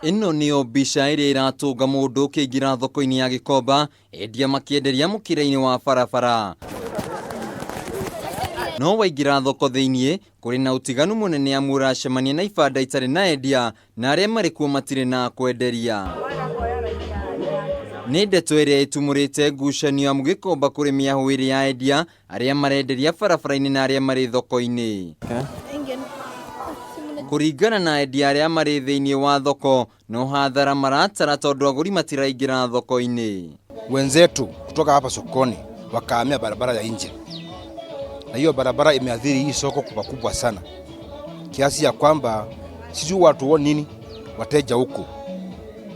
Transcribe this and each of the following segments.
Ĩno nĩyo mbica ĩrĩa ĩratũnga mũndũ ũkĩingĩra thoko-inĩ ya Gĩkomba, endia makĩenderia mũkĩra-inĩ wa barabara. No waingĩra thoko thĩiniĩ, kũrĩ na ũtiganu mũnene amu ũracemania na ibanda itarĩ na endia na arĩa marĩ kuo matirĩ na kwenderia. Nĩ ndeto ĩrĩa ĩtumũrĩte ngucanio amu Gĩkomba kũrĩ mĩahũ ĩrĩ ya endia arĩa marenderia barabara-inĩ na arĩa marĩ thoko-inĩ. Kũringana na endia arĩa marĩ thĩiniĩ wa thoko, no hathara maratara tondũ agũri matiraingĩra thoko-inĩ. Wenzetu kutoka hapa sokoni wakahamia barabara ya nje, na hiyo barabara imeathiri hii soko kwa kubwa sana, kiasi ya kwamba sisi watu wa nini wateja huku,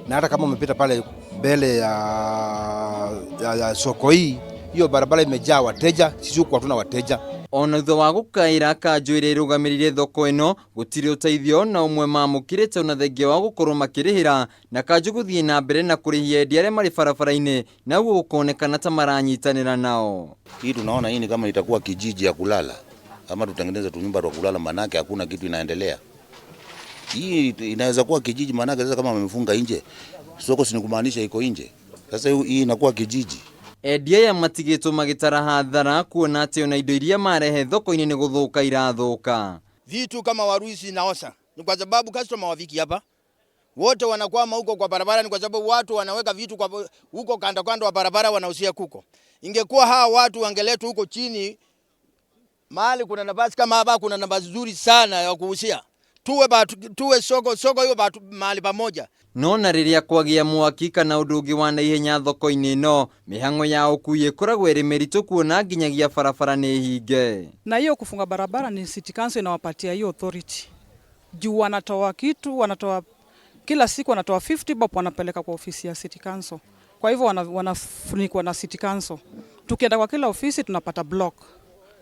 na hata kama umepita pale mbele ya soko hii, hiyo barabara imejaa wateja, sisi huku hatuna wateja. Ona thutha wa gũkaĩra kanjũ ĩrĩa ĩrũgamĩrĩire thoko ĩno, gũtirĩ ũteithio na ũmwe mamũkĩrĩte ona thengia wa gũkorwo makĩrĩhĩra na kanjũ gũthiĩ na mbere na kũrĩhia endia arĩa marĩ barabara-inĩ na ũguo gũkonekana ta maranyitanĩra nao. Hii tunaona hii ni kama itakuwa kijiji ya kulala ama tutengeneze tunyumba twa kulala, manake hakuna kitu inaendelea. Hii inaweza kuwa kijiji, manake sasa kama wamefunga nje soko, si ni kumaanisha iko nje. Sasa hii inakuwa kijiji. Endia aya matigĩtwo magĩtara hathara kuona atĩ ona indo iria marehe thoko-inĩ nĩ gũthũka irathũka. Vitu kama waru zinaoza ni kwa sababu customer wafiki hapa wote wanakwama huko kwa barabara, ni kwa sababu watu wanaweka vitu kwa huko kando kando wa barabara wanauzia kuko. Ingekuwa hawa watu wangeletwa huko chini mahali kuna nafasi kama hapa, kuna nafasi nzuri sana ya kuuzia, tuwe soko soko hiyo mahali pamoja. No na rĩrĩa kwagĩa mwaki kana ũndũ ũngĩ wa naihenya thoko-inĩ ĩno, mĩhang'o ya ũkui ĩkoragwo ĩrĩ mĩritũ kuona nginyagia barabara nĩ hinge. Na hiyo kufunga barabara ni City Council inawapatia hiyo authority juu wanatoa kitu, wanatoa kila siku, wanatoa 50 bob wanapeleka kwa ofisi ya City Council. Kwa hivyo wanafunikwa na City Council. Tukienda kwa kila ofisi tunapata block,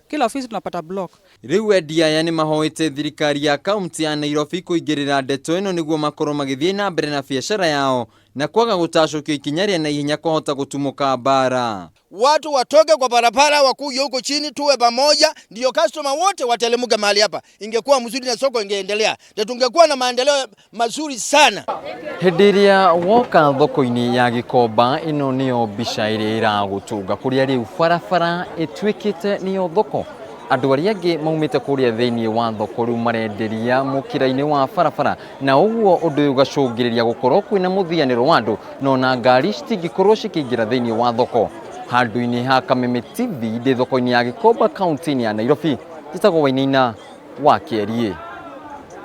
kila ofisi tunapata block. Rĩu endia aya nĩ mahoete thirikari ya kaunti ya Nairobi kũingĩrĩra ndeto ĩno nĩguo makorwo magĩthiĩ na mbere na biacara yao na kwaga gũtacũkio ikinya rĩa naihenya kwahota gũtumũka mbara. Watu watoke kwa barabara wakuje huko chini, tuwe pamoja, ndio customer wote watelemuke mahali hapa. Ingekuwa mzuri na soko ingeendelea, ndio tungekuwa na maendeleo mazuri sana. Hĩndĩ ĩrĩa woka thoko-inĩ ya Gĩkomba, ĩno nĩyo mbica ĩrĩa ĩragũtũnga kũrĩa rĩu barabara ĩtuĩkĩte nĩyo thoko. Andũ arĩa angĩ maumĩte kũrĩa thĩiniĩ wa thoko rĩu marenderia mũkĩra-inĩ wa barabara, na ũguo ũndũ ũyũ ũgacũngĩrĩria gũkorwo kwĩna mũthianĩro wa andũ na ona ngari citingĩkorwo cikĩingĩra thĩiniĩ wa thoko. Handũ-inĩ ha Kameme TV ndĩ thoko-inĩ ya Gĩkomba kaunti-inĩ ya Nairobi, njĩtagwo Wainaina wa Kĩeriĩ.